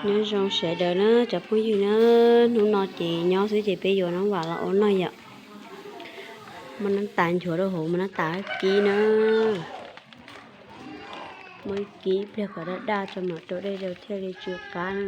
Nyob zoo sawv daws na cov phooj ywg na, hnub no ces nyob xwb ces peb yuav nab vam los ua noj yom. Muab nab tas nchuav rau hauv, muab nab tas kib na. Muab kib ib pliag kom daj daj tso mam rau dej rau thiaj li tsw qab na.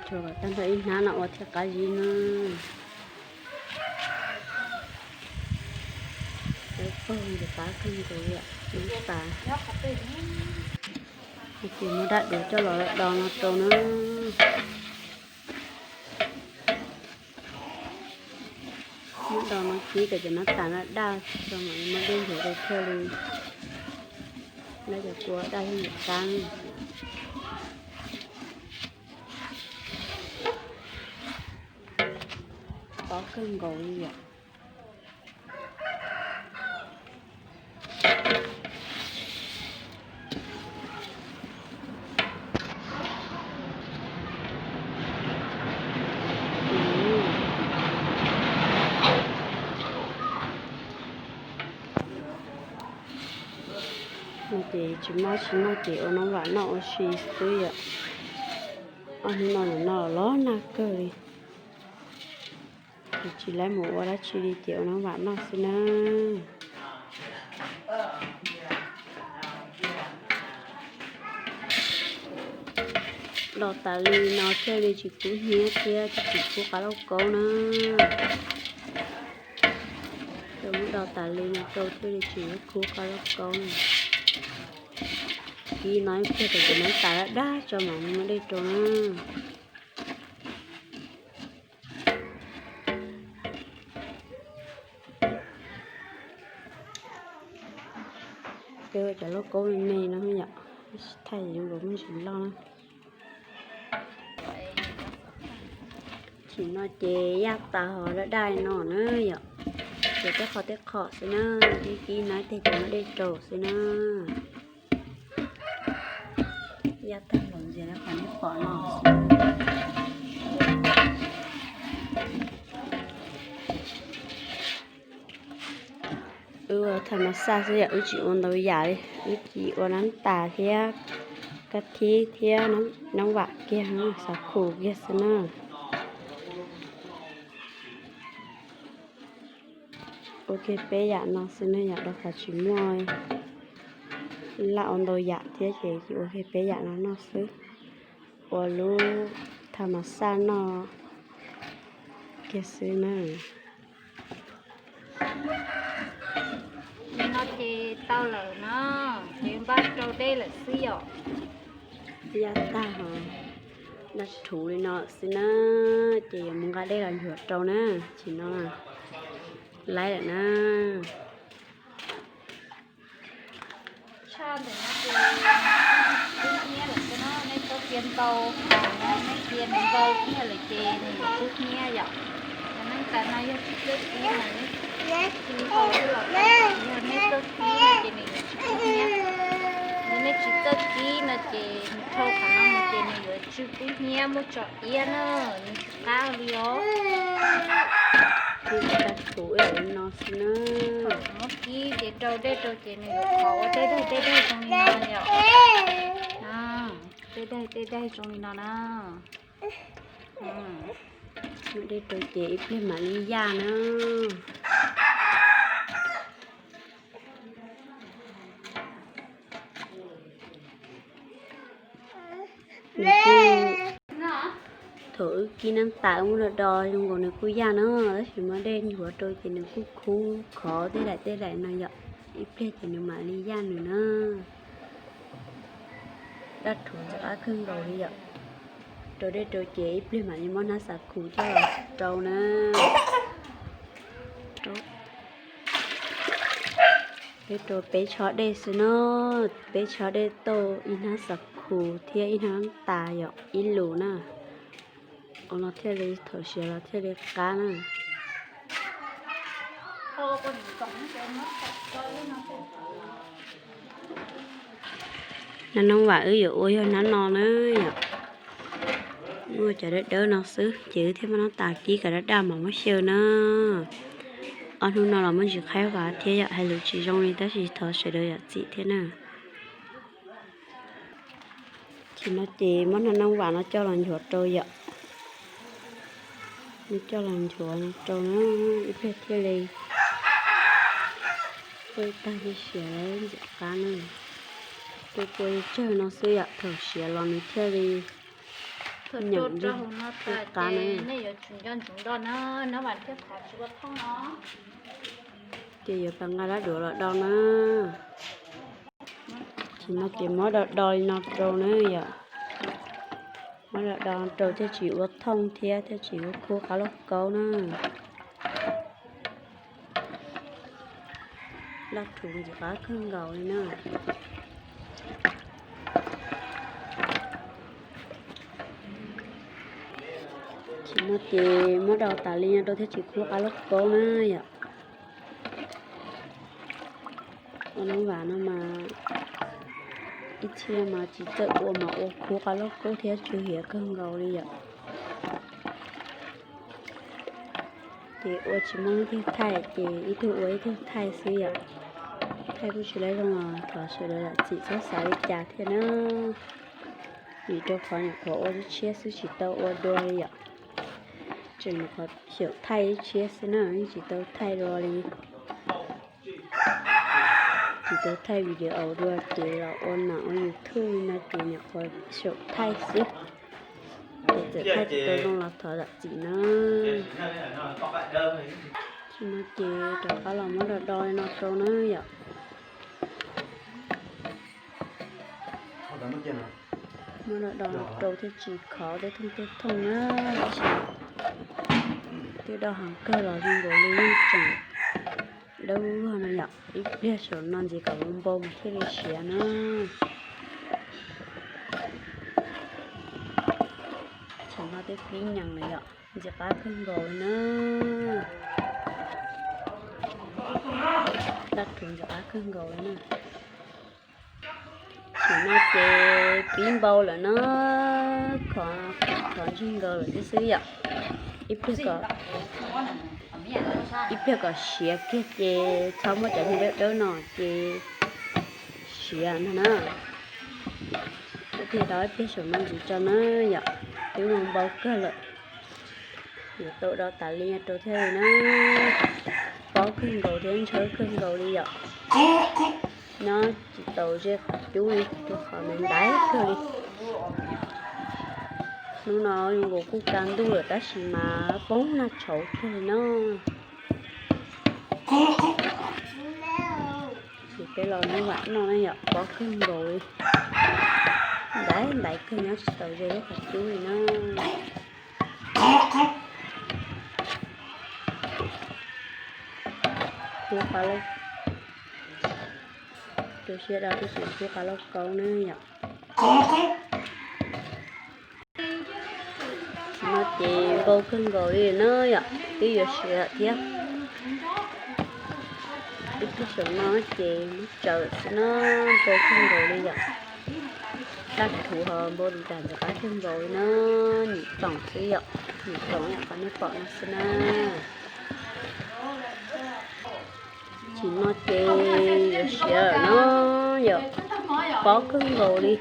Tsuav kom tag nrho ib hnab no ua thiaj qab zib na. Peb pog ntxim qab kawg nkaus li, nab tas. Ces muab dab duav coj los do no rau na. Muab do no kib kom cov nab tas daj daj tso mam muab dej nchuav rau thiaj li, dab cov kua daj thiaj li qab. Tob kawg nkaus li yom. No ces tsis muaj tsis noj ces ua nab vam noj ua si xwb yom. Ob hnub no no los nag kawg li. Ces tsis laib mus ua dab tsi li ces ua nab vam noj xwb na. Do tas li no thiaj li tsis kub hnyiab thiab tsis kub qab lauj kaub na. Muab do tas li no rau thiaj li tsis kub qab lauj kaub na. Kib no ib pliag kom cov nab tas daj daj tso mam muab dej rau na. Cov lauj kaub me me no yom, tsis thaij zoo nkaus muaj ntsis loj na. Chim no ces yaj tas ho daj daj no na yom, ces tej qho tej qho xwb na, kib kib no ib pliag ces muab dej rau xwb na. Yaj tag npaum ntsis qhov nej pom no. Wb ua tham mas xaj xwb yom, wb tsis ua ntau yam li, wb tsis ua nab tas thiab kab thib thiab nab vam kiag, xav khum kiag xwb na. Ua kiag peb yam no xwb na yom, rau qhov tsis muaj laj ua ntau yam thiab ces ua kiag peb yam no noj xwb, ua lub tham mas xaj noj kiag xwb na. Li no ces tau lawm no, ces npaj rau dej lawm xwb yom. Yaj tag ho daj rhuv li no xwb na, ces yuav mus nqa dej los nchuav rau na, chim no laib lawm na. Tshaj ntawm no ces kub hnyiab lawm xwb na, nej txhob cia ntau, nej cia ntau kiag lawm ces nws yuav kub hnyiab yom. Cov neej tas no yog tsis txawj kib mas nej cia ntau xwb los tau, yog nej txawj kib no ces nws yuav tsis kub hnyiab. Yog nej tsis txawj kib no ces nws dhau qhov no mus ces nws yuav tsw kub hnyiab muaj tso iab na, nws tsis qab li os. Kib tag rhuv li no xwb na. Thaum muab kib ces rau dej rau ces nws yuav qhuav ua tej daig tej daig zoo li no yom. Tej daig tej daig zoo li no na. Muab dej rau ces ib pliag mam li yaj na. Nws kuj, thaum wb kib nab tas wb muab do do zoo nkaus nws kuj yaj na, tab sis muab dej nchuav rau ces nws kuj khub khov tej daim tej daim no yom, ib pliag ces nws mam li yaj nws na. Daj rhuv ntxim qab kawg nkaus li yom. Rau dej rau ces ib pliag mam li muab hnab xav khum coj los rau na. Peb rau peb tshob dej xwb na, peb tshob dej tauj ib hnab xav khum thiab ib hnab tas yom, ib lus na. Ua no thiaj li thaum siav los thiaj li qab na. Hnab noob vam wb yuav ua yog hnab no na yom. Muaj cov dawb dawb no xwb ces wb thiaj muab nab tas kib kom daj daj mam muab xyaw na. Ob hnub no los muaj ntsis qhaib vaj thiab yom, hais lus tsis zoo li tab sis thov sawv daws zam txim thiab na. Ces no ces muab noob vam no coj los nchuav rau yom. Muab coj los nchuav no rau na, ib pliag thiaj li quaj tag li siav lawm ntxim qab na. Quaj quaj tsawg no xwb yom, thaum siav los nws thiaj li nyeem qab na. Ces yuav pas nqa rab duav los do na. Ces no ces muab do do li no rau na yom. Muab do do rau thiaj tsis ua thooj thiab thiaj tsis ua khub qab lauj kaub na. Daj rhuv ntxim qab kawg nkaus li na. Ces no ces muab do tas li no rau thiaj tsis khub qab lauj kaub na yom. Ua noob vam no mas ib txhia mas tsis txawj ua mas ua khub qab lauj kaub thiab tsw hiav kawg nkaus li yom. Ces ua tsis muaj leej twg thaij ces ib tug ua ib tug thaij xwb yom. Thaij kuj tsis laib zoo los thov sawv daws zam txim txhob xav li cas thiab na. Vim rau qhov nyuam qhuav ua lub tshiab xwb tsis tau ua dua li yom. Tseem nyuam qhuav xyaum thaij lub tshiab xwb na, yeej tsis tau thaij dua li. Tsis tau thaij video dua ces los ua nam ua YouTube li no ces nyuam qhuav xyaum thaij xwb. Ces txawm thaij tsis tau zoo los thov zam txim na. Ces no ces rov qab los muab do do li no rau na yom. Muab do do rau thiaj tsis khov tej thooj tej thooj na, tab sis twb do heev kawg los zoo nkaus li yeej tseem dawb luag no yom. Ib pliag saum no ntxiv kom npau npau mas thiaj li siav na. Thaum no twb pib nyeem lawm yom, ntxim qab kawg nkaus li na. Daj rhuv ntxim qab kawg nkaus li na. Thaum no ces pib npau lawm na, khov, khov ntseg nkaus lawm thiab xwb yom. Ib pliag kom, ib pliag kom siav kiag ces txhob muab cov niag dawb dawb no ces siav no na. Thiaj do ib pliag saum no ntxiv tso na yom, twb mus npau kawg lawm. Yuav tau do tas li rau thiaj li na. Pob kawg nkaus thiab ntshawb kawg nkaus li yom. Nyob tsis tau ze qhov cub li, rau qhov ntaiv ntaiv kawg li. Hnub no zoo nkaus kuj kaj ntuj lawm tab sis mas poob nag tshauv kawg li na. Ces peb los noob vam noj na yom, pob kawg nkaus li. Ntaiv ntaiv kawg, nyob tsis tau ze lub qhov cub li na. Khub qab lauj, rau siab do tib si khub qab lauj kaub na yom. No ces npau kawg nkaus li na yom, twb yuav siav thiab. Ib pliag saum no ces muab tsaws xwb na, npau kawg nkaus li yom. Daj rhuv ho npau li cas ntxim qab kawg nkaus li na, nyuam toom xwb yom, nyuam toom yom, qhov nej pom no xwb na. Thaum no ces yuav siav lawm na yom, pob kawg nkaus li.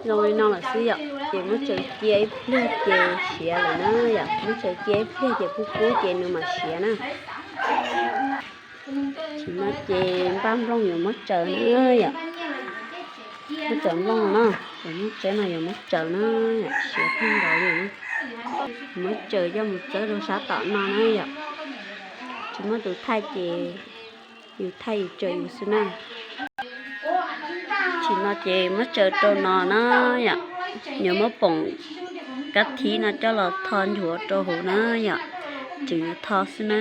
Zoo li no lawm xwb yom, ces muab tsaws cia ib pliag ces siav lawm na yom, muab tsaws cia ib pliag ces kub kub ces nws mam siav na. Thaum no ces npaj nplooj yuav muab tsaws na yom. Muab tsaws nplooj no na, yuav muab tsaws no yuav muab tsaws na, siav kawg nkaus li na. Muab tsaws coj mus txawb rau sab tom no na yom. Tsis muaj tus thaij ces yus thaij yus tsaws yus xwb na. Thaum no ces muab tsaws rau no na yom, yuav muab poom kab thib no coj los tho nchuav rau hauv na yom, tseem yuav tho xwb na.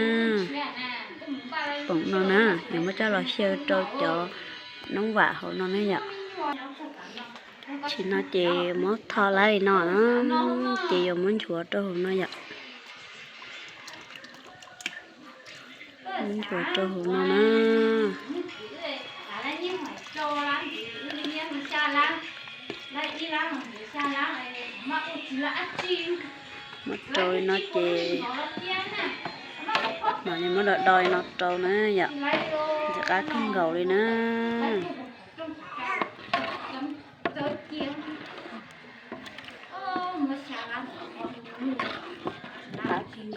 Poom no na, yuav muab coj los xyaw rau cov noob vam hauv no na yom. Thaum no ces muab tho laib li no na, ces yuav muab nchuav rau hauv no yom. Muab nchuav rau hauv no na. Muab rau li no ces mam li muab do do li no rau na yom. Ntxim qab kawg nkaus li na.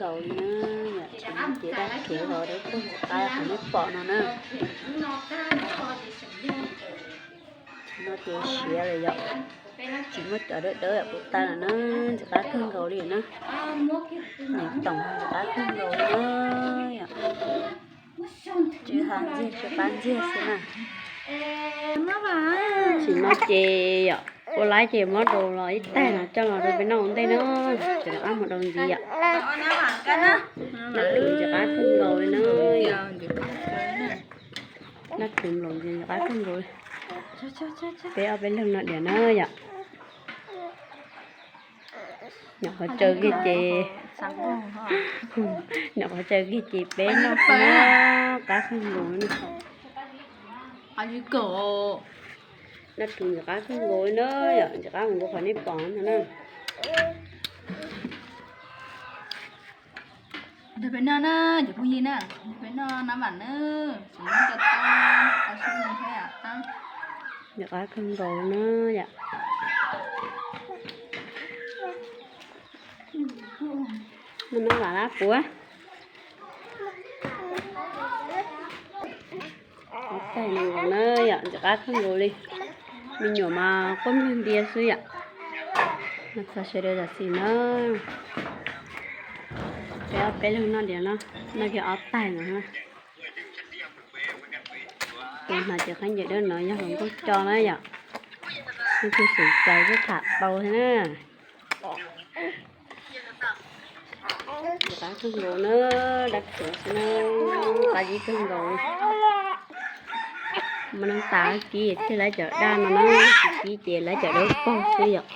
Tau li na, yom, tsis muaj ces dab rhuv los dawb paug ntxim qab qhov nej pom no na. Tsis muaj ces siav lawm yom. Tsis muaj cov dawb dawb puv tag lawm na, ntxim qab kawg nkaus li na. Neeg toom ntxim qab kawg nkaus li na yom. Tsis hais ntxiag tsis qab ntxiag xwb na. Tsis muaj ces yom, ua laib ces muab rau los ib taig no coj los rau peb noj ua ntej na. Tsis rov qab mus rau ntxiv yom. Dab rhuv ntxim qab kawg nkaus li na. Dab rhuv nplaum ntxim qab kawg nkaus li. Peb ob peb leeg no diam na yom. Nyuam qhuav tsaws kiag ces, nyuam qhuav tsaws kiag ces peb noj xwb na, qab kawg nkaus li. Dab rhuv ntxim qab kawg nkaus li na yom, ntxim qab mus nkaus qhov nej pom no na. Nrog peb noj na, cov phooj ywg na, nrog peb noj nab vam na, tsis muaj cov tau, tau sib nrog thiab yom. Ntxim qab kawg nkaus na yom. Noj nab vam lab puav. Ob taig no nkaus na yom, ntxim qab kawg nkaus li. Me nyuam mas quaj nplawg ntia xwb yom. Mas txog sawv daws tam sim na, peb ob peb leeg noj diam no, noj kiag ob taig no na. Tus hnav cev khaub ncaws dawb no yog hluas nkauj coj na yom. Leej twg xyem xyaw twb tham tau thiab na. Ntxim qab kawg nkaus na, dab rhuv xwb na, qab zib kawg nkaus li. Muaj neeg tas kib thiaj laiv cov daj no na, tsis kib ces laiv cov dawb paug xwb yom.